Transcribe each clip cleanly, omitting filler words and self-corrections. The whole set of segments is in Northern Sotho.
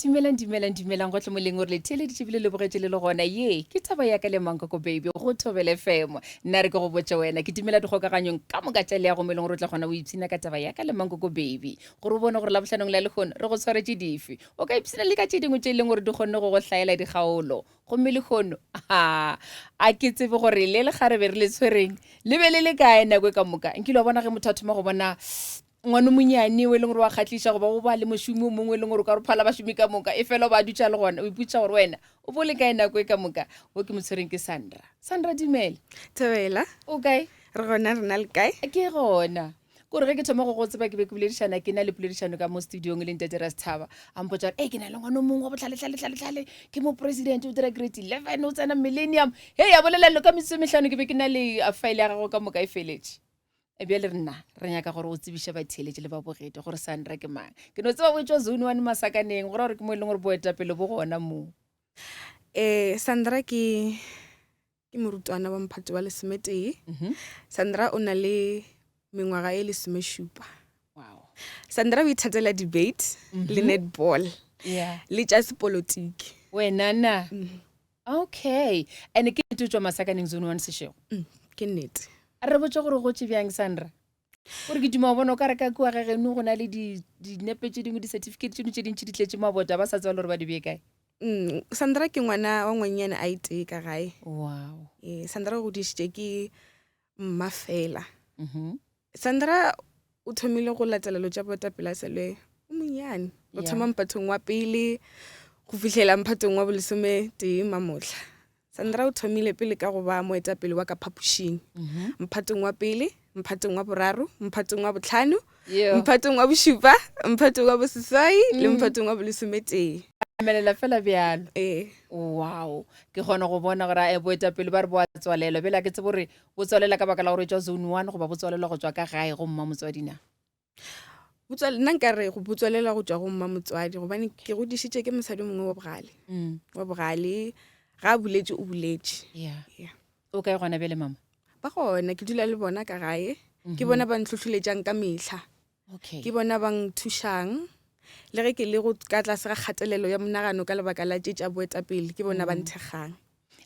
Dumelang, dumelang, dumelang gohle mo leng gore le theeleditše ebile le bogetše le le gona. Ye ke taba ya ka le Mankoko Baby go Thobela FM. Nna re ke go botše wena, ke dumela dikgokaganyong ka moka tša leago mo e leng gore o tla kgona go ipshina ka taba ya ka le Mankoko Baby. Gore o bone gore Labohlanong la lehono re go tshwaretše dife. O ka ipshina le ka tše dingwe tše e leng gore di kgonne go go hlaela dikgaolo. Gomme lehono, a a ke tsebe gore le lekgarebe re le tshwereng le be le le kae nako e ka moka. Nkile wa bona ge motho a thoma go bona ngwana o monyane o e leng gore wa kgatliša goba go ba le mošomi o mongwe e leng gore o ka re phala bašomi ka moka e fela o ba dutša le gona o ipotša gore wena o bo le kae nako e ka moka o ke mo tshwereng ke sandra sandra dumela thobela o kae re gona re na le kae ke gona kore ge ke thoma go go tseba ke be ke boledišana ke na le poledišano ka mo studiong le ntate Rasthaba a mpotsa gore e ke na le ngwana o mongwe wa botlhaletlhaletlhaletlhale ke mo president o dira grade 11 o tsena millennium he ya bolela lo ka metsotso e mehlano ke be ke na le file ya gago ka moka e feletše Bjale rena re nyaka gore o tsebiše batheeletši le babogedi gore Sandra ke mang. Ke no tseba o etšwa Zone One Masakaneng, go ra gore ke mo e leng gore boetapele bo gona moo. Eh, Sandra ke ke morutwana wa mphato wa lesometee. Sandra o na le mengwaga e lesomešupa. Wow. Sandra o ithatela debate le netball Yeah. le tša sepolotiki. Wena na? Okay. And ke nnete o tšwa Masakaneng Zone One Seshego? Mm, ke nnete. A re botše gore o gotše bjang Sandra? Gore ke duma go bona o ka re ka kua ga geno go na le dinepe tše dingwe, di-certificate tše dingwe tše dintši di tletše mabota, ba sa tseba le gore ba di bee kae. Mm, Sandra ke ngwana wa ngwannyana a itee ka gae. Wow. Eh, Sandra o godišitše ke mma fela. Mhm. Sandra o thomile go latela lo tša boetapele a sa le o monnyane. O thoma mphathong wa pele go fihlela mphatong wa bolesometee mamohla. Sandra o thomile pele ka go ba moetapele wa ka phapošing. Mphatong wa pele, mphatong wa boraro, mphatong wa bohlano, mphatong wa bošupa, mphatong wa boseswai le mphatong wa bolesometee. Emelela fela bjalo. Ee. Wow. Ke kgona go bona gore boetapele ba re bo a tswalelwa. Bjale ga ke tsebe gore Bo tswalela ka baka la gore e tšwa zone one goba bo tswalelwa go tšwa ka gae go mma motswadi na? Nna nka re go botswalela go tšwa go mma motswadi gobane ke godišitše ke mosadi o mongwe wa bogale. Wa bogale, ga a buletše o buletše. Yeah. Yeah. O kae gona bjale mama? Ba gona, ke dula le bona ka gae. Ke bona ba ntlhohleletšang ka mehla. Okay. Ke bona ba nthušang le ge ke le go ka tlase ga kgatelelo ya monagano ka lebaka la tše tša boetapele, ke bona ba nthekgang.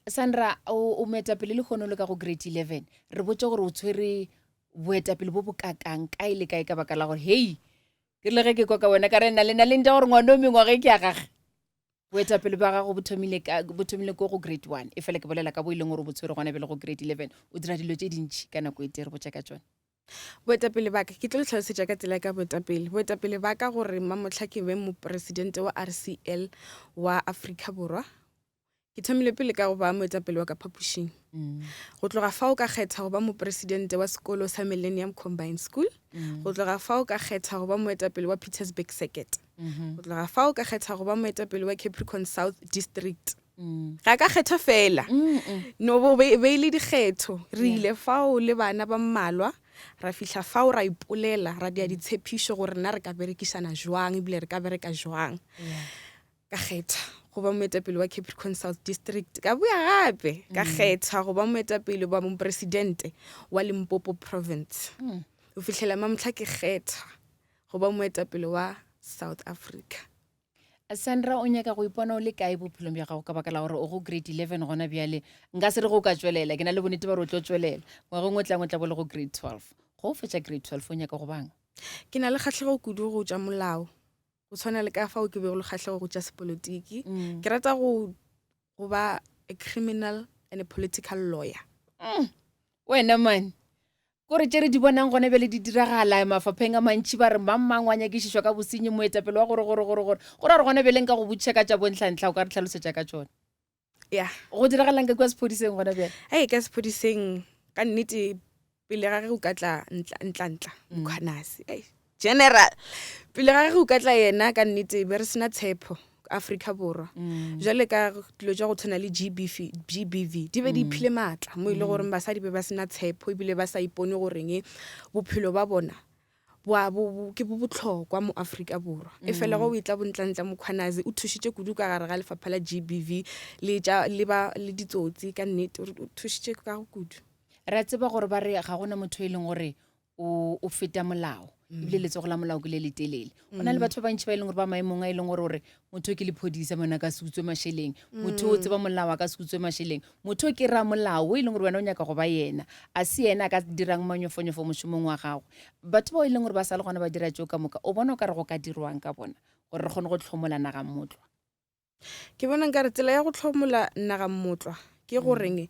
Sandra, o, o moetapele lehono le ka go grade 11. Re botše gore o tshwere boetapele bo bokakang kae le kae ka baka la gore hei, ke rile ge ke kwa ka wena ka re nna le na le nta gore ngwana o mengwaga e ke ya gage. Boetapele bja gago bo thomile ka, bo thomile ko go grade 1, efela ke bolela ka bo e leng gore o bo tshwere gona bjale go grade 11. O dira dilo tše dintši ka nako e tee, re botše ka tšona. Boetapele ba ka, ke tlo le hlalosetša ka tsela ya ka boetapele. Boetapele ba ka gore mamohla ke be mopresidente wa RCL wa Afrika Borwa. Ke thomile pele ka go ba moetapele wa ka phapošing. Go tloga fao ka kgetha go ba mopresidente wa sekolo sa Millennium Combined School. Go tloga fao ka kgetha go ba moetapele wa Pietersburg Circuit. Go tloga fao ka kgetha go ba moetapele wa Capricorn South District. Ga ka kgethwa fela. No bo be e le dikgetho. Re ile fao le bana ba mmalwa, ra fihla fao ra ipolela, ra dia ditshepišo gore na re ka berekišana jwang ebile re ka bereka jwang. Ka kgetha go ba moetapele wa Capricorn South District. Ka boya gape ka kgetha go ba moetapele ba mopresidente wa Limpopo Province. Go fihlela mamohla ke kgetha go ba moetapele wa South Africa. Sandra, o nyaka go ipona o le kae bophelong bja gago ka baka la gore o go grade 11 gona bjale? Nka se re go ka tšwelela, ke na le bonnete ba gore o tlo tšwelela. Ngwageng o tlang o tla bo le go grade 12. Go o fetša grade 12 o nyaka go bang? Ke na le kgahlego kudu go tša molao, go tshwana le ka fao ke bego le kgahlego go tša sepolotiki. Ke rata go go ba a criminal and a political lawyer. Wena man, kore tše re di bonang gona bjale di diragala mafapheng a mantši, ba re mang mang wa nyakišišwa ka bosenyi, moetapele wa gore gore gore gore. Go ra gore gona bjale nka go botšiša ka tša bontlhantlha, o ka re hlalosetša ka tšona. Ya. Go diragalang ka kua sephodiseng gona bjale? Hei, ka sephodiseng ka nnete pele ga ge o ka tla ntla ntla ntla Mkhwanazi, ei general, pele ga ge o ka tla yena ka nnete be re sena tshepo Afrika Borwa. Jwale ka dilo tša go tshwana le GBV, GBV di be di iphile maatla mo e le goreng basadi be ba sena tshepo ebile ba sa ipone goreng bophelo ba bona bo a bo bo ke bo bohlokwa mo Afrika Borwa. Efela ge o etla Bontlantla Mkhwanazi o thušitše kudu ka gare ga lefapha la GBV le tša le ba le ditsotsi ka nnete o thušitše ka go kudu. Re a tseba gore ba re ga gona motho e leng gore o, o feta molao. Ebile letsogo la molao ke le letelele. Go na le batho ba bantši ba e leng gore ba maemong a e leng gore gore motho ke lephodisa mona ka se utswe mašeleng, motho o tseba molao a ka se utswe mašeleng, motho ke ramolao o e leng gore wena o nyaka go ba yena, a se yena a ka dirang manyofonyofo mošomong wa gagwe. Batho bao e leng gore ba sa le gona ba dira tšeo ka moka, o bona o ka re go ka dirwang ka bona gore re kgone go hlomola naga mmotlwa? Ke bona nkare tsela ya go hlomola naga mmotlwa ke goreng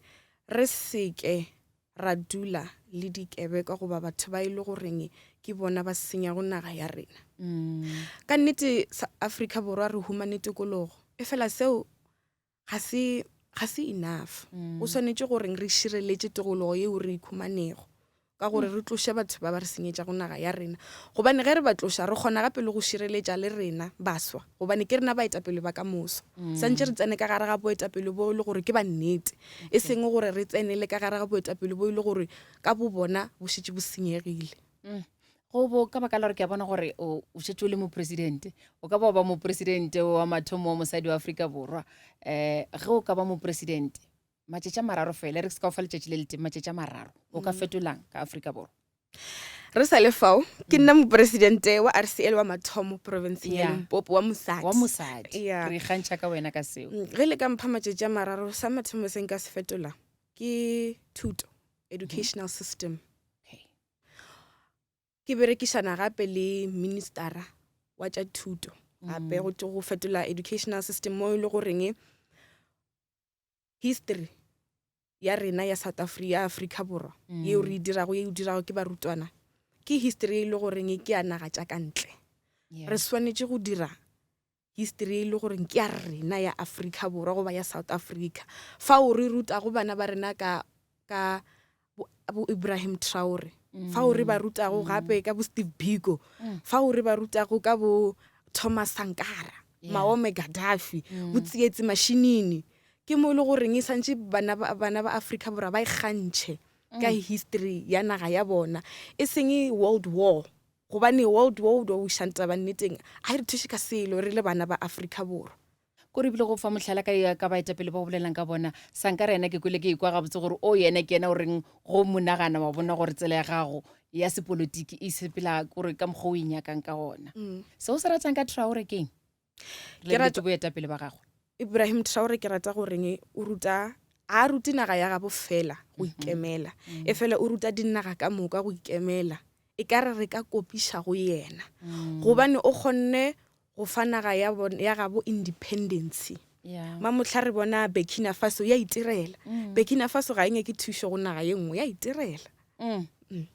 re seke ra dula le dikebekwa goba batho ba e le goreng ke bona ba senyago naga ya rena. Ka nnete Afrika Borwa re humane tokologo, efela seo ga se ga se enough. Go swanetše goreng re šireletše tokologo yeo re ikhumanego ka gore re tloše batho ba ba re senyetšago naga ya rena. Gobane ge re ba tloša, re kgona gape le go šireletša le rena baswa, gobane ke rena baetapele ba ka moso. Santše re tsene ka gare ga boetapele bo e le gore ke ba nnete, e seng gore re tsene le ka gare ga boetapele bo e le gore ka bo bona bo šetše bo senyegile. Go bo ka baka la gore ke a bona gore o o šetše o le mopresidente, o ka ba wa ba mopresidente wa mathomo wa mosadi wa Afrika Borwa. Um ge o ka ba mopresidente, matšatši a mararo fela, e re ke se ka o fa letšatši le letee, matšatši a mararo, o ka fetolang ka Afrika Borwa? Re sa le fao, ke nna mopresidente wa RCL wa mathomo profenseng ya Limpopo wa mosadi. Wa mosadi. Re ikgantšha ka wena ka seo. Ge le ka mpha matšatši a mararo, sa mathomo se nka se fetola ke thuto, educational system. Okay. Ke berekišana gape le ministara wa tša thuto gape go go fetola educational system mo e le goreng history ya rena ya South Africa, ya Afrika Borwa mm. yeo re e dirago, yeo dirago ke barutwana, ke history e le goreng ke ya naga tša ka ntle. Yeah. Re swanetše go dira history e le goreng ke ya rena ya Afrika Borwa goba ya South Africa. Fao re rutago bana ba rena ka ka bo, bo Ibrahim Traore, mm. fao re ba rutago mm. gape ka bo Steve Biko, mm. fao re ba rutago ka bo Thomas Sankara, yeah. Maome Gaddafi, mm. bo Tsietsi Mashinini. Ke mo e le goreng e santše bana ba, bana ba Afrika Borwa ba ikgantšhe mm. ka history ya naga ya bona, e seng World War. Gobane World War o do ušang taba nneteng, a e re thuše ka selo re le bana ba Afrika Borwa. Kore ebile go fa mohlala ka, ka baetapele ba o bolelang ka bona, Sankara yena ke kwele ke ekwa gabotse gore o yena ke yena o reng go mo nagana wa bona gore tsela ya gago ya sepolotiki e sepela kore ka mokgwa o e nyakang ka gona. Se o se ratang ka Traore keng? Re Ke rata lebeletše boetapele ba gagwe. Ibrahim Traore ke rata goreng o ruta ga a rute naga ya gabo fela go ikemela, efela o ruta dinaga ka moka go ikemela. E ka re re ka kopiša go yena gobane o kgonne go fa naga ya bon, ya gabo independency. Yeah. Mamohla re bona Burkina Faso ya itirela. Burkina Faso ga e nyake thušo go naga ye nngwe, ya itirela.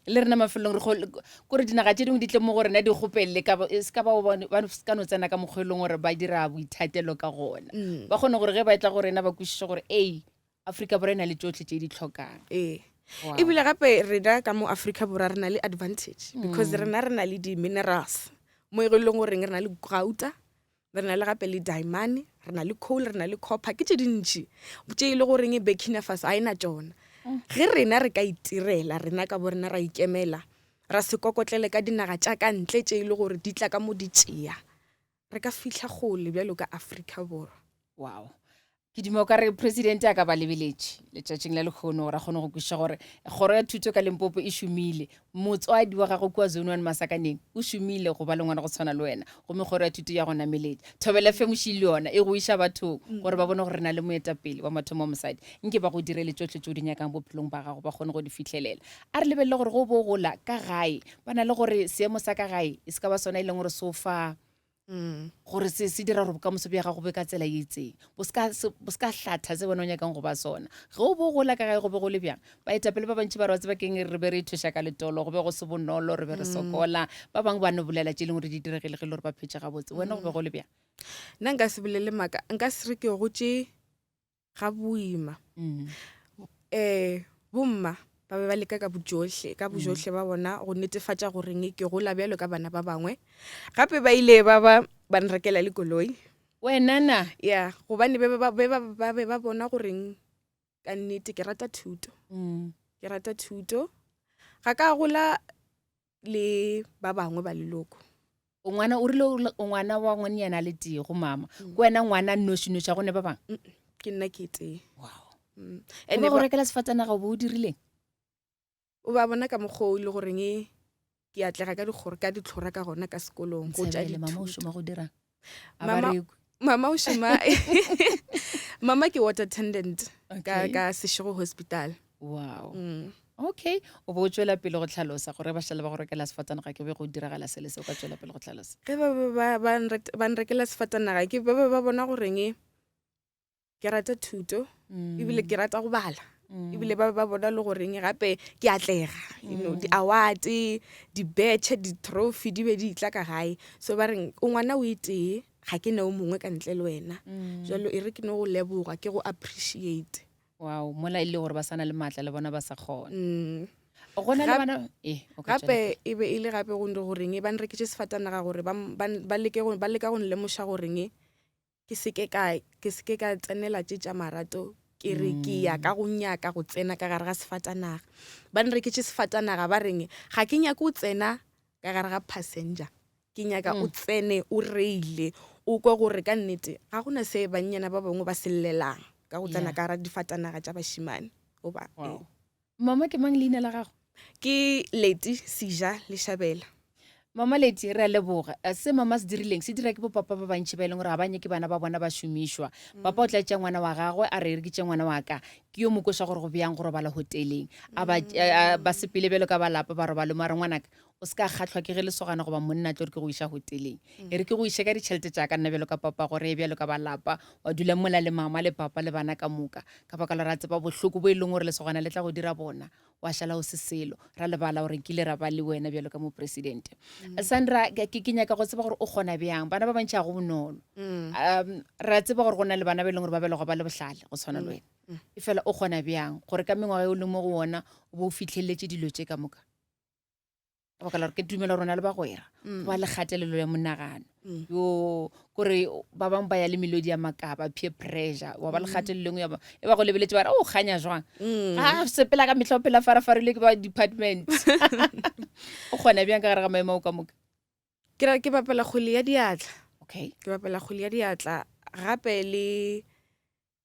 Le rena mafelong re kgo- kore dinaga tše dingwe di tle mo go rena di kgopelele ka ba- e se ka ba ba ba se ka no tsena ka mokgwa e leng gore ba dira boithatelo ka gona. Ba kgone gore ge ba etla go rena ba kwešiše gore ei Afrika Borwa e na le tšohle tše di hlokang. Ee. Wow. Ebile gape rena ka mo Afrika Borwa re na le advantage because rena re na le di-minerals mo e leng goreng re na le gauta, re na le gape le diamane, re na le coal, re na le copper, ke tše dintši tše e le goreng Burkina Faso ga e na tšona. Ge rena re ka itirela rena ka bo rena ra ikemela, ra se kokotlele ka dinaga tša ka ntle tše e le gore di tla ka mo di tšea, re ka fihla kgole bjalo ka Afrika Borwa. Wow. Ke duma o ka re presidente a ka ba lebeletše letšatšing la lekgono gore a kgone go kwešiša gore kgoro ya thuto ka Limpopo e šomile. Motswadi wa gagwe kua Zone 1 Masakaneng o šomile go ba le ngwana go tshwana le wena, gomme kgoro ya thuto ya go nameletša. Thobela FM še le yona e go iša bathong gore ba bone gore re na le moetapele wa mathomo wa mosadi. Nke ba go direle tšohle tše o di nyakang bophelong ba gago ba kgone go di fihlelela. A re lebelele gore go bo gola ka gae ba na le gore seemo sa ka gae e se ka ba sona e leng gore se o fa gore se se dira gore bokamoso bja gago be ka tsela ye itseng, bo se ka se bo se ka hlatha se wena o nyakang go ba sona. Ge o bo gola ka gae go be go le bjang? Baetapele ba bantši ba re wa tseba keng re be re ithoša ka letolo, go be go se bonolo, re be re sokola. Ba bangwe ba no bolela tše e leng gore di diregile ge e le gore ba phetše gabotse. Wena go be go le bjang? Nna nka se bolele maaka, nka se re ke gotše ga boima. Um bomma ba be ba leka ka bojohle, ka bojohle ba bona go netefatša goreng ke gola bjalo ka bana ba bangwe. Gape ba ile ba ba ba nrekela le koloi. Wena na? Ya, gobane be ba be ba ba be ba bona goreng ka nnete ke rata thuto. Ke rata thuto. Ga ka gola le ba bangwe ba leloko. O ngwana o rile o ngwana wa ngwannyana a le tee go mama. Ke wena ngwana nnošinoši a go ne ba bangwe? Ke nna ke tee. Wow. And ba go rekela sefatanaga o bo o dirileng? O ba bona ka mokgwa o e le goreng e. Ke atlega ka dikgoro ka ditlhora ka gona ka sekolong go tša Ntshebele, mama o dithuto. šoma go dirang a ba Mama rekwe mama o šoma mama ke ward attendant ka okay ka Seshego Hospital. wow Mm. okay o bo o tšwela pele go hlalosa gore ba šale ba go rekela sefatanaga ke be go diragala se le se o ka tšwela pele go hlalosa Ge ba be ba ba nret- ba nrekela sefatanaga ke ba be ba bona goreng ke rata thuto ebile ke rata go bala ebile ba be ba bona le goreng gape ke atlega you know di-award di-betšhe di-trophy di be di tla ka gae so ba reng o ngwana o e tee ga ke ne o mongwe ka ntle le wena jalo e re ke no go leboga ke go appreciate wow mola e le gore ba sa na le maatla le bona ba sa kgona go na le bana e o ka tšwela gape e be e le gape go goreng ba nreketše sefatanaga gore ba ba leke go ba leka go nlemoša goreng ke se ke ka ke se ke ka tsenela tše tša marato ke re ke ya ka go nyaka go tsena ka gare ga sefatanaga ba nreketše sefatanaga ba reng ga ke nyake o tsena ka gare ga passenger ke nyaka o tsene o reile o kwe gore ka nnete ga gona se bannyana ba bangwe ba se llelang ka go tsena ka gara difatanaga tša bašemane goba Wow. Mama ke mang leina la gago? Ke Leti Seja Leshabela. Mama Leti, re a leboga. Eh, Se mama se dirileng se dira ke bopapa ba bantši ba e leng gore ga ba nyake bana ba bona ba šomišwa. Papa o tla tšea ngwana wa gagwe a re e re ke tšee ngwana wa ka ke yo mo kweša gore go bjang go robala hoteleng. A ba, a, a, ba sepele bjalo ka ba lapa ba robale mo a re ngwanaka o se ka kgahlwa ke ge lesogana goba monna a tlo re ke go iša hoteleng. E re ke go iše ka ditšhelete tša ka nna bjalo ka papa gore bjalo ka ba lapa wa dula mola le mama le papa le bana ka moka. Ka baka la gore a tseba bohloko bo e leng gore lesogana le tla go dira bona, wa šala o se selo. Ra lebala gore nkile ra ba le wena bjalo ka mopresidente. Sandra, ke, ke nyaka go tseba gore o kgona bjang. Bana ba bantši ga go bonolo. Um, re a tseba gore go na le bana ba e leng gore ba belegwa ba le bohlale go tshwana le wena. E fela o kgona bjang gore ka mengwaga e o leng mo go wona o bo o fihlelletše dilo tše ka moka? Ka baka la gore ke dumela gore o na le bagwera mm. ba le kgatelelo ya monagano mm. yo kore ba bangwe ba ya le melodi ya makaba peer pressure wa ba le mm. kgatelelo engwe e ba go lebeletse ba re o kganya jwang ga sepela ka metlha o phela farafarile ke ba department o kgona bjang ka gare ga maemo ao ka moka ke ra ke bapala kgwele ya diatla okay ke bapala kgwele ya diatla gape le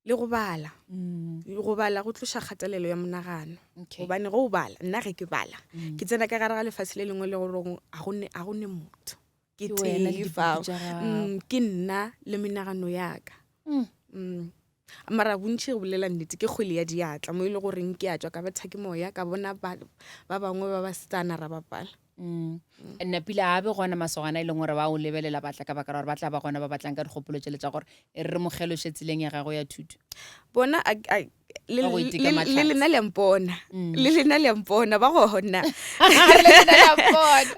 le go bala mm. go bala go tloša kgatelelo ya monagano gobane go o bala nna ge ke bala mm. ke tsena ka gare ga lefatshe le lengwe le goreng a go ne motho ke tee fao mm, ke nna le menagano yaka mara bontšhi go bolela nnete ke kgwele ya diatla mo e le goreng ke a tswa ka betha ke moya ka bona ba bangwe ba basetsana ra bapala Mm. Napile a be gona masogana e leng gore ba o lebelela batla ka baka la gore ba tla ba gona ba batlang ka dikgopolo tšele tša gore e re re mo kgeloše tseleng ya gagwe ya thuto. Bona le lena le mpona mm. le lena le mpona ba gona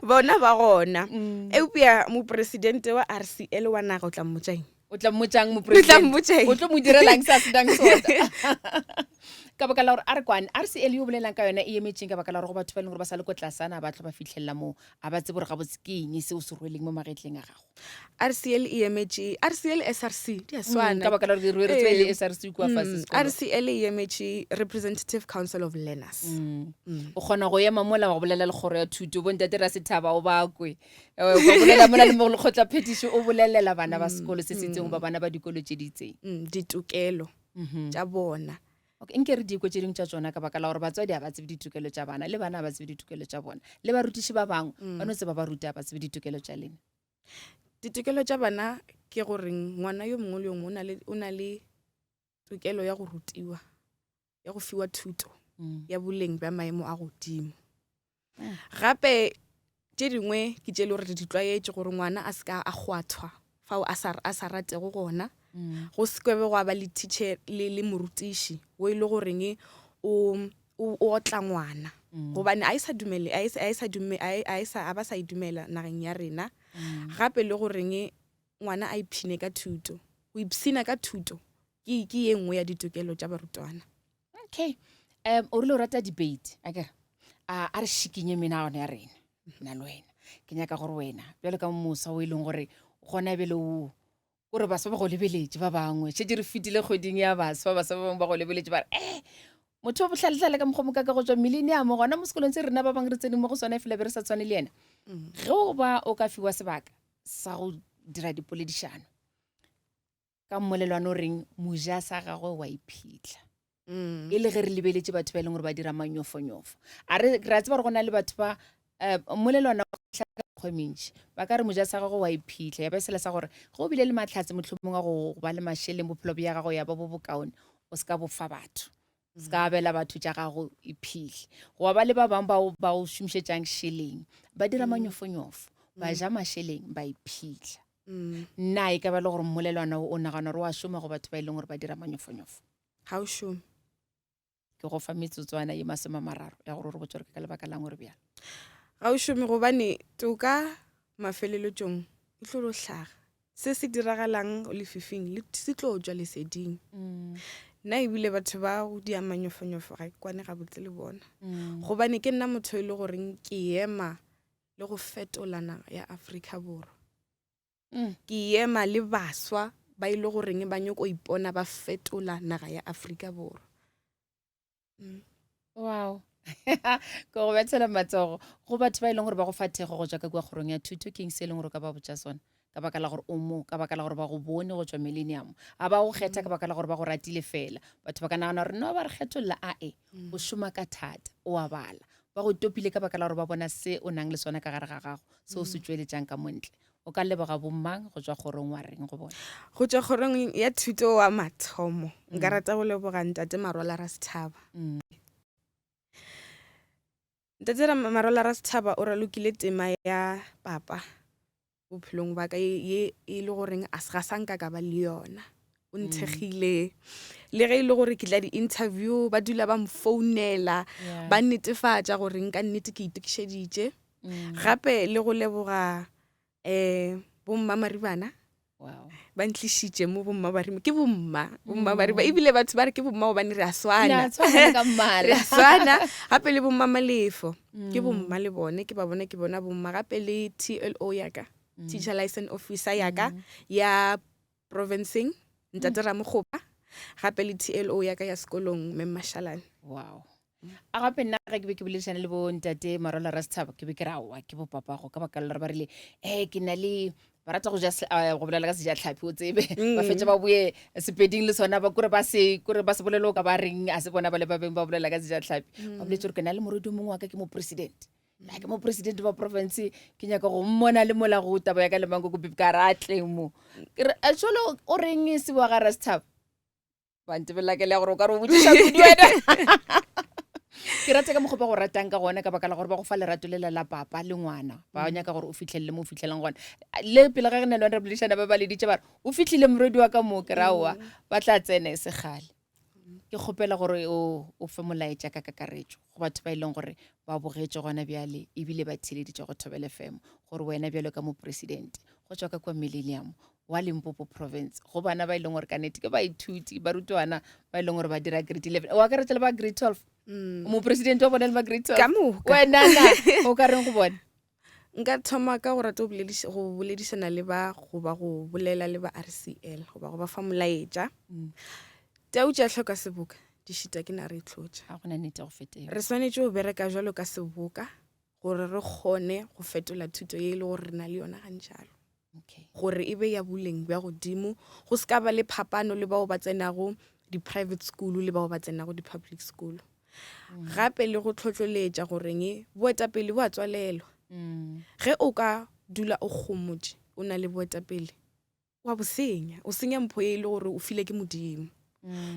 bona ba gona mm. eupša mopresidente wa rcl wa naga o tla mmotšang o tla mmotšang mopresidente o tlo mo direlang se a senang sona ka baka la gore a re kwane rcl yo bolelang ka yona e emetseng ka baka la gore go batho ba e leng gore ba sa le ko tlasana ba tlo ba fitlhelela moo a ba tsebe gore gabotse ke eng seo se rweleng mo magetleng a gago rcl e emetše rcl src di a swana ka baka la gore re re le src kua fase sekolo rcl e emetše representative council of learners mm. o kgona go ema mola wa go bolela le kgoro ya thuto bontate ra sethaba o bakwe Eh, o ka bolela mola le mo lekgotlaphetišo o bolelela bana ba sekolo se se itseng goba bana ba dikolo tše di itseng ditokelo tša bona okay nke re dikwe tše dingwe tša tšona ka baka la gore batswadi ga ba tsebe ditokelo tša bana le bana ga ba tsebe ditokelo tša bona le barutiši ba bangwe ba no tseba ba ruta ba tsebe ditokelo tša lena ditokelo tša bana ke gore ngwana yo mongwe le yo mongwe o na le tokelo ya go rutiwa ya go fiwa thuto ya boleng bja maemo a godimo Gape tše dingwe ke tše e le gore re di tlwaetše gore ngwana a se ka a kgwathwa fao a sa, a sa ratego gona. Mm. Go se ke be gwa ba le teacher le, le morutiši wo e le goreng o, o, o otla ngwana. Mm. Gobane a e sa dumele, a e sa, a e sa dume, a e, a e sa, a ba sa e dumela nageng ya rena. Mm. Gape le goreng ngwana a ipshine ka thuto. Go ipshina ka thuto ke, ke ye nngwe ya ditokelo tša barutwana. Okay. Um, o rile o rata debate, a kere? A a re šikinye menagano ya rena, nna le wena. Ke nyaka gore wena, bjalo ka mosa o e leng gore gona bjale o kore baswa ba go lebeletše ba bangwe šetše re fetile kgweding ya baswa baswa ba bangwe ba go lebeletše ba re eh motho o bohlalehlale ka mokgwa moka ka go tswa millennium gona mo sekolong se rena ba bangwe re tseneng mo go sona e fela be re sa tshwane le yena mm. ge o ba o ka fiwa sebaka sa go dira dipoledišano ka mmolelwane o reng moja sa gagwe wa iphitlha mm. e le ge re lebeletše batho ba e leng gore ba dira manyofonyofo a re re a tseba gore go na le batho ba Um mmolelwana o hlaka ka mekgwa e mentši. Ba ka re moja sa gago wa iphitlha, ya ba sela sa gore ge o bile le mahlatse mohlomong a go ba le mašeleng bophelo bja gago ya ba bo bokaone, o se ka bo fa batho. O se ka abela batho tša gago, iphihle. Goba ba le ba bangwe bao ba o šomišetšang šeleng, ba dira manyofonyofo, ba ja mašeleng, ba iphitlha. Na e ka ba le gore mmolelwana wo o nagana gore o a šoma go batho ba e leng gore ba dira manyofonyofo? Ga o šome. Ke go fa metsotswana ye masomamararo ya gore o re botse gore ke ka lebaka lang gore bjalo. Ga o šome gobane toka mafelelotšong e tlo lo hlaga. Se se diragalang lefifing le se tlo tšwa leseding. Nna ebile batho ba go dia manyofonyofo ga ke kwane gabotse le bona. Gobane ke nna motho e le goreng ke ema le go fetola naga ya Afrika Borwa. Ke ema le baswa ba e le goreng ba nyoko ipona ba fetola naga ya Afrika Borwa. Wow. Ke go bethela matsogo go batho ba e leng gore ba go fa thekgo go tšwa ka kua kgorong ya thuto. Ke eng se e leng gore o ka ba botša sona ka baka la gore o mo, ka baka la gore ba go bone go tšwa Millennium? A ba go kgetha ka baka la gore ba go ratile fela? Batho ba ka nagana gore no ba re kgetholla. Ae, o šoma ka thata, o a bala. Ba go topile ka baka la gore ba bona se o nang le sona ka gare ga gago, se o se tšweletšang ka montle. O ka leboga bomang go tšwa kgorong wa reng go bona? Go tšwa kgorong ya thuto wa mathomo, nka rata go leboga Ntate Marwala Rasethaba. Ntate Marwala Rasethaba o ralokile tema ya papa bophelong ba ka ye e le goreng a ga sa nka ka ba le yona. O nthekgile le ge e le gore ke tla di-interview, ba dula ba mfounela, ba netefatša gore nka nnete ke itokišeditše. Gape le go leboga um bomma Maribana. Wow. Ba ntlišitše mo bomma Barima. Ke bomma, bomma Barima. Ebile batho ba re ke bomma gobane re a swana. Le a tshwana ka mmala. Re a swana. Gape le bomma Malefo. Ke bomma le bone, ke ba bona, ke bona bomma. Gape le TLO ya ka, Teacher License Officer ya ka, ya provinceng, Ntate Ramokgopa. Gape le TLO ya ka ya sekolong, Mem Mashalane. Wow. A gape nna ge ke be ke boledišana le bo ntate Marola Rasethaba, ke be ke re aowa ke bo papago, ka baka la gore ba rile ee ke na le ba rata go ja go bolela ka sejatlhapi, o tsebe. Ba fetša ba boye sepeding le sona, ba kore ba se kore ba se bolele o ka ba reng, a se bona ba le ba beng ba bolela ka sejatlhapi. Ba boletse gore ke na le morwedi o mongwe wa ka ke mopresident, nna ke mopresident wa province, ke nyaka go mmona le mola go taba ya ka le Mankoko Baby, ka re a tleng mo. Ke re, a jalo o reng se wa ga Rasethaba? Ba ntebelela ke le ya gore o ka re o botšiša kudu wena. Ke rata ka mokgwa ba go ratang ka gona, ka baka la gore ba go fa lerato lela la papa le ngwana. Ba nyaka gore o fihlelele mo o fihlelang gona. Le pele ga re na le yona re boledišana, ba ba leditše ba re, o fihlile morwedi wa ka mo, ke ra aowa, ba tla tsena e se kgale. Ke kgopela gore o, o fe molaetša ka kakaretšo go batho ba e leng gore ba bogetše gona bjale ebile ba theeleditše go Thobela FM, gore wena bjalo ka mopresidente go tšwa ka kua Millennium wa Limpopo Province, go bana ba e leng gore ka nnete ke baithuti, barutwana ba e leng gore ba dira grade 11, o akaretša le ba grade 12, mopresidente wa bona le ba grade 12. Ka moka. Wena na o ka reng go bona? Nka thoma ka go rata go boledišana le ba, goba go bolela le ba RCL, goba go ba fa molaetša. Tau tša hloka seboka, di šita ke nare e tlotša. Ga gona nnete go feta eo. Re swanetše go bereka jwalo ka seboka gore re kgone go fetola thuto ye e le gore re na le yona gantšalo. Gore e be ya boleng bja godimo, go se ka ba le phapano le bao ba tsenago di-private school le bao ba tsenago di-public school. Gape le go tlhotloletša goreng boetapele bo a tswalelwa. Ge o ka dula o kgomotše o na le boetapele, wa bo senya, o senya mpho ye e le gore o file ke Modimo.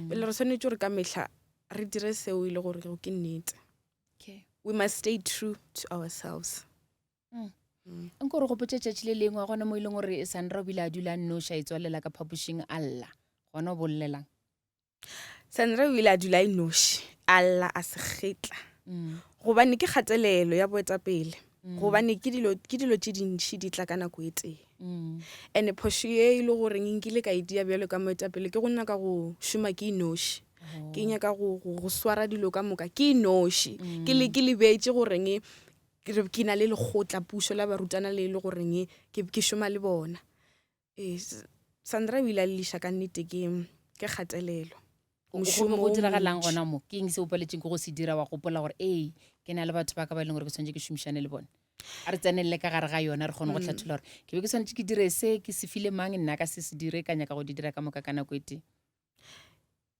Pele re swanetše gore ka mehla re dire seo e le gore ke nnete. We must stay true to ourselves. Nko re gopotše tšatši le lengwe gona mo e leng gore Sandra o bile a dula a nnoši, a itswalela ka phapošing a lla. Gona o bolelelang? Sandra o ile a dula a inoši, a lla, a se kgetla. Gobane ke kgatelelo ya boetapele. Gobane ke dilo, ke dilo tše dintši di tla ka nako e tee. And-e phošo ye e le goreng nkile ka e dia bjalo ka moetapele ke go nyaka go šoma ke inoši. Ke nyaka go, go, go swara dilo ka moka ke inoši. Ke le, ke lebetše goreng ke re ke na le lekgotla pušo la barutwana le e le goreng ke, ke šoma le bona. Ee, Sandra o ile a lliša ka nnete ke, ke kgatelelo. Go, go, go diragalang gona mo? Ke eng se o paletšeng ke go se dira wa gopola gore ee, ke na le batho ba ka ba e leng gore ke swanetše ke šomišane le bona? A re tsenelele ka gare ga yona re kgone go hlatholla gore ke be ke swanetše ke dire se, ke se file mang, nna ka se se dire, ka nyaka go di dira ka moka ka nako e tee.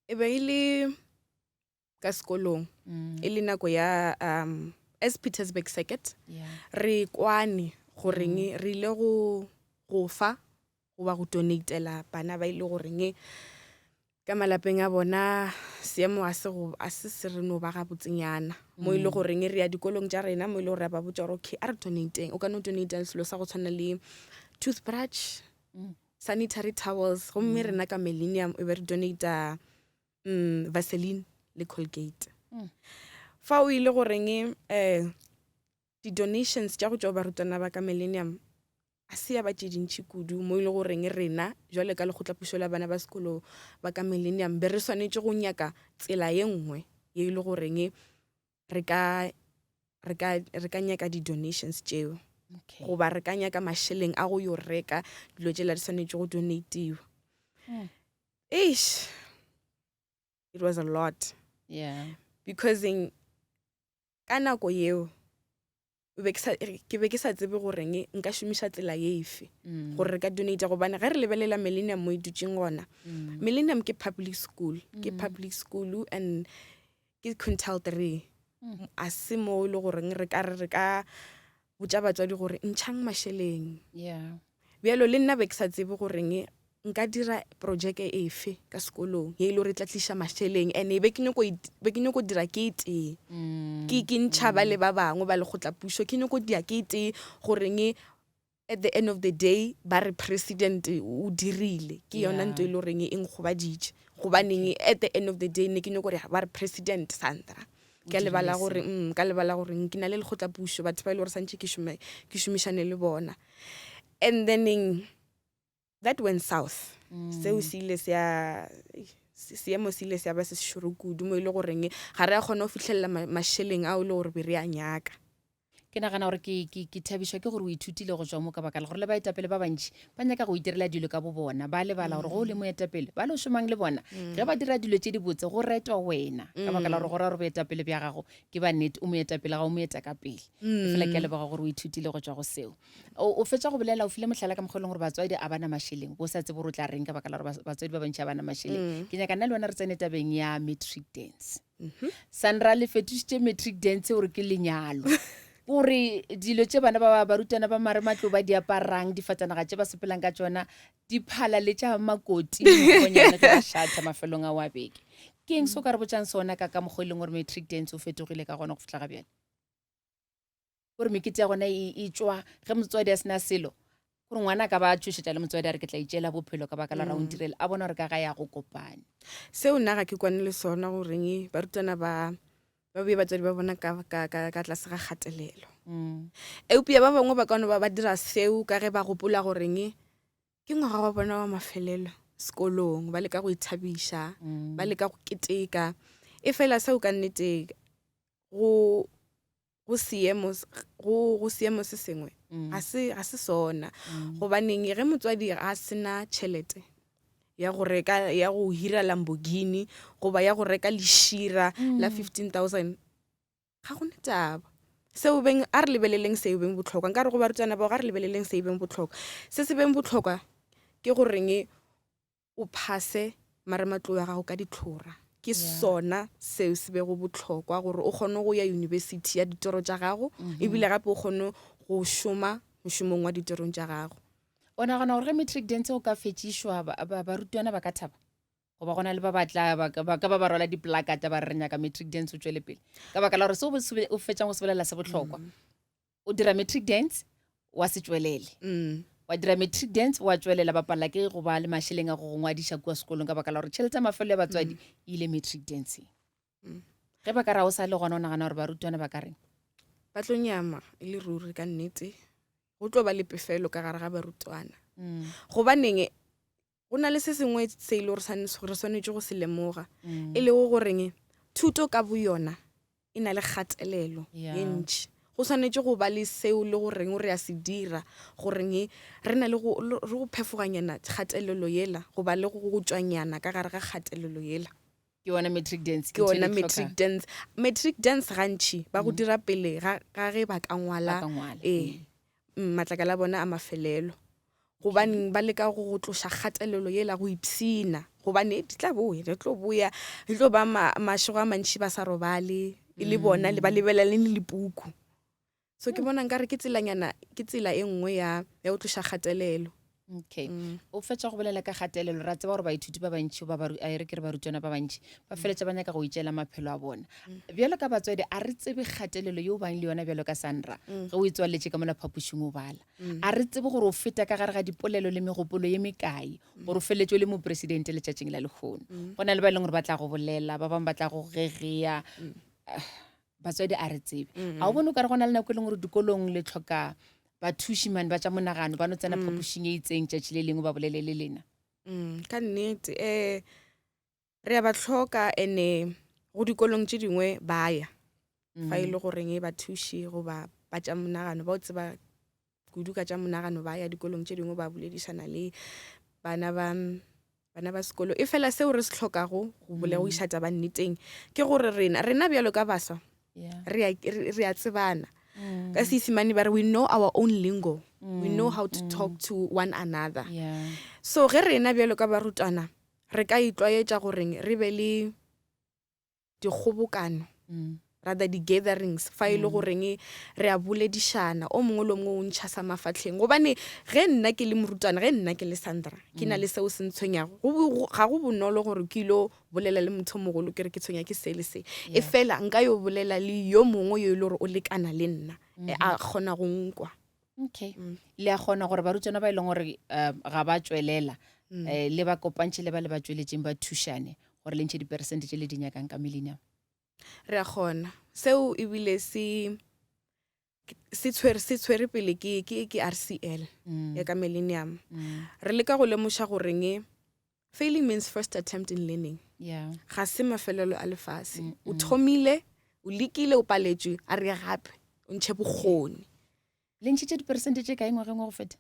E be e le ka sekolong, e le nako ya, As Pietersburg Circuit re kwane goreng re ile go go fa goba go donatela bana ba ile goreng ka malapeng a bona seemo a se go a se se re no ba gabotsenyana mo ile goreng re ya dikolong tša rena mo ile gore ba botša gore okay a re donateng o ka no donata selo sa go tshwana le toothbrush sanitary towels gomme rena ka Millennium e be re donata Vaseline le Colgate. Fa o ile goreng um di-donations tša go tšwa barutwana ba ka Millennium a se ya ba tše dintši kudu mo e le goreng rena jwale ka lekgotlapušo la bana ba sekolo ba ka Millennium be re swanetše go nyaka tsela ye nngwe ye e le goreng re ka re ka re ka nyaka di-donations tšeo Okay. goba re ka nyaka mašeleng a go yo reka dilo tšela di swanetše go donatiwa. Eish, it was a lot. Yeah. Because in ka nako yeo be ke sa ke be ke sa tsebe goreng nka šomiša tsela ye efe gore re ka donate gobane ge re lebelela Millennium mo e dutšeng gona Millennium ke public school ke public school and ke quintile 3 a se mo e le goreng re ka re re ka botša batswadi gore ntšhang mašeleng Bjalo le nna be ke sa tsebe goreng nka dira projeke efe ka sekolong ye e le gore e tla tliša mašeleng and be ke nyako be ke nyako dira ke e tee ke ke ntšha ba le ba bangwe ba lekgotlapušo ke nyako dia ke e tee goreng at the end of the day ba re president o dirile ke yona Yeah. nto e le goreng e nkgobaditše gobaneng at the end of the day ne ke nyako gore ba re president Sandra ka lebala gore ka lebala gore ke na le lekgotlapušo batho ba e le gore santše ke šome ke šomišane le bona and then eng, that went south seo se ile se seemo se ile se ba se sešoro kudu mo e le goreng ga re a kgona go fitlhelela mašeleng ao e le gore be re a nyaka. Ke nagana gore ke thabišwa ke gore o ithutile go tšwa mo ka baka la gore le baetapele ba bantši ba nyaka go itirela dilo ka bo bona ba lebala gore go o le moetapele ba le o šomang le bona ge ba dira dilo tše dibotse go retwa wena ka baka la gore go ra gore boetapele bja gago ke ba nnete o moetapele ga o moeta ka pele fela ke a leboga gore o ithutile go tšwa go seo o fetša go bolela o file mohlala ka mokgwa e leng gore batswadi a bana mašeleng bo sa tsebe gore o tla reng ka baka la gore batswadi ba bantši a bana mašeleng ke nyaka nna le wena re tsene tabeng ya matric dance Sandra le fetošitše matric dance gore ke lenyalo gore dilo tše bana ba barutwana ba mare matlo ba di aparang difatanaga tše ba sepelang ka tšona di phala le tša makoti mokgonyane ge ba šatha mafelong a wa beke ke eng se o ka re botšang sona ka ka mokgwa e leng gore matric dance o fetogile ka gona go fihla ga bjale gore mekete ya gona e tšwa ge motswadi a sena selo gore ngwana a ka ba tšhošetša le motswadi a re ke tla itšeela bophelo ka baka la ra o ntirele a bona gore ka ga ya go kopane seo nna ga ke kwane le sona goreng barutwana ba ba bee batswadi ba bona ka, ka, ka, ka tlase ga kgatelelo eupša ba bangwe ba ka no ba ba dira seo ka ge ba gopola goreng ke ngwaga wa bona wa mafelelo sekolong ba leka go ithabiša ba leka go keteka e fela seo ka nnete go go seemo go go seemo se sengwe ga se ga se sona gobaneng ge motswadi a sena tšhelete ya go reka ya go hira Lamborghini goba ya go reka lešira la 15000 ga gona taba seo beng a re lebeleleng seo beng bohlokwa nka re go barutwana bao ga re lebeleleng seo beng bohlokwa se se beng bohlokwa ke goreng o phase marematlou ya gago ka ditlhora ke sona seo se bego bohlokwa gore o kgone go ya yunibesithi ya ditoro tša gago ebile gape o kgone go šoma mošomong wa ditorong tša gago. O nagana gore ge matric dance o ka fetšišwa barutwana ba ka thaba goba gona le ba ba tla ba ka ba ba rwala diplakata ba re re nyaka matric dance o tšwele pele ka baka la gore seo o fetšang go se bolela se bohlokwa o dira matric dance wa se tšwelele wa dira matric dance wa tšwelela ba palela ke go ba le mašeleng a go go ngwadiša kua sekolong ka baka la gore tšhelete ya mafelo ya batswadi e ile matric dancing ge ba ka ra o sa le gona o nagana gore barutwana ba ka reng ba tlo nyama e le ruri ka nnete go tlo ba le pefelo ka gare ga barutwana gobaneng go na le se sengwe se e le gore re swanetše go se lemoga e lego goreng thuto ka boyona e na le kgatelelo ye ntši go swanetše go ba le seo le goreng re a se dira goreng re na le go re go phefoganyana kgatelelo yela goba le go tšwanyana ka gare ga kgatelelo yela ke yona matric dance ke yona matric dance matric dance gantši ba go dira pele ga ge ba ka ngwala ee matlakala a bona a mafelelo gobaneng ba leka go go tloša kgatelelo yela go ipshina gobane di tla boya di tlo boya di tlo ba mašego a mantši ba sa robale. e le bona le ba lebelelane le puku. So ke bona nkare ke tselanyana, ke tsela e nngwe ya ya go tloša kgatelelo. Okay. O fetša go bolela ka kgatelelo, ra tseba gore baithuti ba bantši ba a e re ke re barutwana ba bantši ba feletša ba nyaka go itšeela maphelo a bona. Bjalo ka batswadi a re tsebe kgatelelo yeo bang le yona bjalo ka Sandra ge o e tswalletše ka mola phapošing o bala. A re tsebe gore o feta ka gare ga dipolelo le megopolo ye mekae gore o feleletše o le mopresidente letšatšing la lehono. Go na le ba e leng gore ba tla go bolela, ba bangwe ba tla go gegea. Batswadi a re tsebe. A o bone o ka re go na le nako e leng gore dikolong le tlhoka bathuši mane ba tša monagano ba no tsena phapošing e itseng tšatši le lengwe ba bolele le lena? Ka nnete um re a ba tlhoka ene go dikolong tše dingwe ba ya fa e le goreng e bathuši goba ba tša monagano ba o tseba kudu ka tša monagano ba ya dikolong tše dingwe ba boledišana le bana ba bana ba sekolo. E fela seo re se hlokago go bole go iša taba nneteng ke gore rena rena bjalo ka baswa re a re a tsebana. Ka Seisemane ba re we know our own lingo, we know how to talk to one another. So ge rena bjalo ka barutwana re ka itlwaetša goreng re be le dikgobokano rather di-gatherings fa e le goreng re a boledišana o mongwe le o mongwe o ntšha sa mafahleng gobane ge nna ke le morutwana ge nna ke le Sandra ke na le seo se ntshwenyago ga go bonolo gore ke ilo bolela le motho o mogolo ke re ke tshwenya ke se le se e fela nka yo bolela le yo mongwe yo e le gore o lekana le nna a kgona go nkwa. Okay. Le a kgona gore barutwana ba e leng gore ga ba tšwelela le ba kopantšhe le ba le ba tšweletšeng ba thušane gore le ntšhe diperesente tše le di nyakang ka Millennium? Re a kgona. Seo ebile se se tshwere se tshwere pele ke ke ke RCL ya ka Millennium. Re leka go lemoša goreng failing means first attempt in learning. Yeah. Ga se mafelelo a lefase. O thomile, o lekile, o paletšwe, a re gape o ntšhe bokgoni. Le ntšhitše diperesente tše kae ngwageng wa go feta?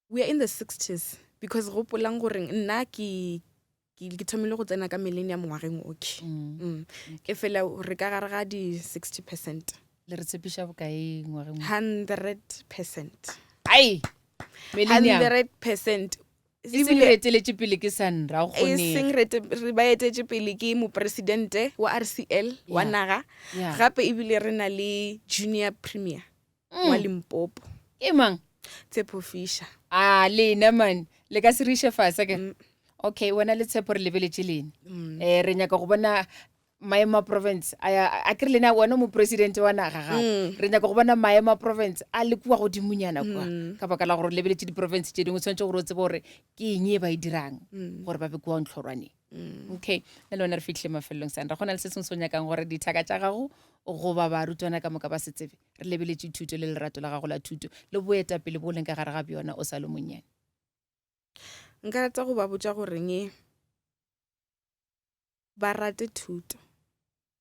We are in the 60s because gopolang gore nna ke ke thomile go tsena ka Millennium ngwageng oke. E fela re ka gare ga di 60%. Le re tshepiša bokae ngwageng? 100%. Ai! Millennium. 100%. E seng re eteletše pele ke Sandra, go E kgonege. seng re re ba etetše pele ke mopresidente wa RCL wa naga. Gape ebile re na le junior premier wa Limpopo. Ke mang? Tshepo Fisher. A lena man, le ka se re iše fase ke? Okay, wena le Tshepo re lebeletše lena. Re nyaka go bona maemo a province a ya a ke re lena wena o mopresidente wa naga gape mm. re nyaka go bona maemo a province a le kua godimonyana kua mm. ka baka la gore o lebeletše diprovince tše dingwe tshwanetse gore o tsebe gore ke eng e ba e dirang mm. gore ba be kua ntlhorwaneng okay nna le wena re fitlhile mafelelong sandra go na le se sengwe se o nyakang gore dithaka tša gago goba barutwana ka moka ba se tsebe re lebeletše thuto le lerato la gago la thuto le boetapele bo leng ka gare ga bjona o sa le monnyane. Nka rata go ba botša goreng ba rate thuto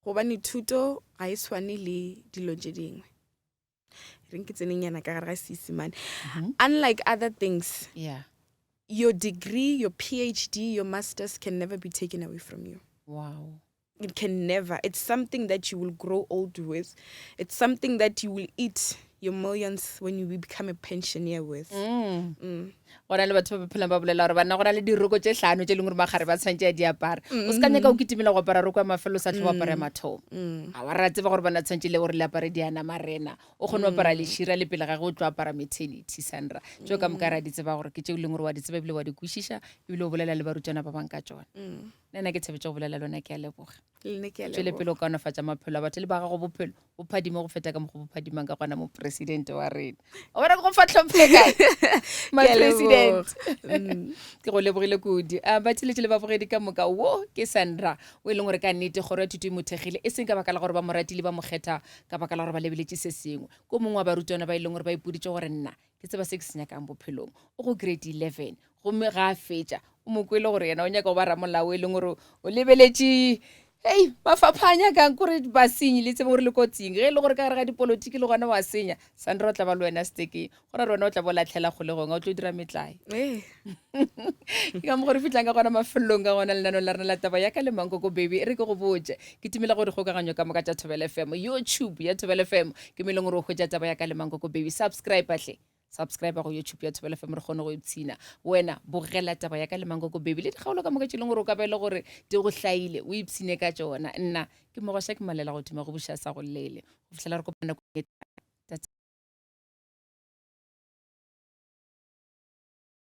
gobane thuto ga e swane le dilo tše dingwe. Reng ke tseneng yana ka gare ga Seisemane. Unlike other things, Yeah. your degree, your PhD, your masters can never be taken away from you. Wow. It can never. It's something that you will grow old with. It's something that you will eat your millions when you become a pensioner with. Mm. Go na le batho ba ba phelang ba bolela gore banna go na le diroko tše hlano tše e leng gore makgare ba tshwanetse a di apara. O se ka nyaka o kitimela go apara roko ya mafelo o sa tle go apara ya mathomo. A wa ra tseba gore bana tshwanetse le gore le apare diana marena. O kgone go apara lešira le pele ga ge o tlo apara maternity Sandra. Tšeo ka moka ra di tseba gore ke tšeo e leng gore wa di tseba ebile wa di kwešiša ebile o bolela le barutwana ba bang ka tšona. Le nna ke thabetše go bolela le wena, ke a leboga. Le nna ke a Tšwele leboga. pele o kaonafatša maphelo a batho le ba gago bophelo bo phadime go feta ka mokgwa bo phadimang ka gona mopresidente wa rena. O bona ke go fa tlhompho e kae? My Ke a president. leboga. Ke go lebogile kudu. A batheeletši le babogedi ka moka, wo ke Sandra o e leng gore ka nnete kgoro ya thuto e mo thekgile, e seng ka baka la gore ba mo ratile ba mo kgetha ka baka la gore ba lebeletše se sengwe. Ke o mongwe wa barutwana ba e leng gore ba ipoditše gore nna ke tseba se ke se nyakang bophelong. O go grade 11 gomme ga a fetša o mo kwele gore yena o nyaka go ba ramolao e leng gore o lebeletše hei mafapha a nyakang kore basenyi le tsebe gore le kotsing ge e le gore ka gare ga dipolotiki le gona wa senya Sandra o tla ba le wena setekeng gona re wena o tla bo latlhela kgolegong a o tlo dira metlae Ee. ke ka mo gore fitlhang ka gona mafelelong ka gona lenanong la rena la taba ya ka le Mankoko Baby e re ke go botše ke timela go dikgokaganyo ka moka tša Thobela FM YouTube ya Thobela FM ke mo e leng gore o hwetša taba ya ka le Mankoko Baby subscribe hle. Subscribe go YouTube ya Thobela FM re kgone go ipshina. Wena bogela taba ya ka le Mankoko Baby le dikgaolo ka moka tše e leng gore o ka ba e le gore di go hlaile, o ipshine ka tšona. Nna ke Mogoša ke malela go thuma go buša sa go llele. Go fihlela re kopana nakong e tlang.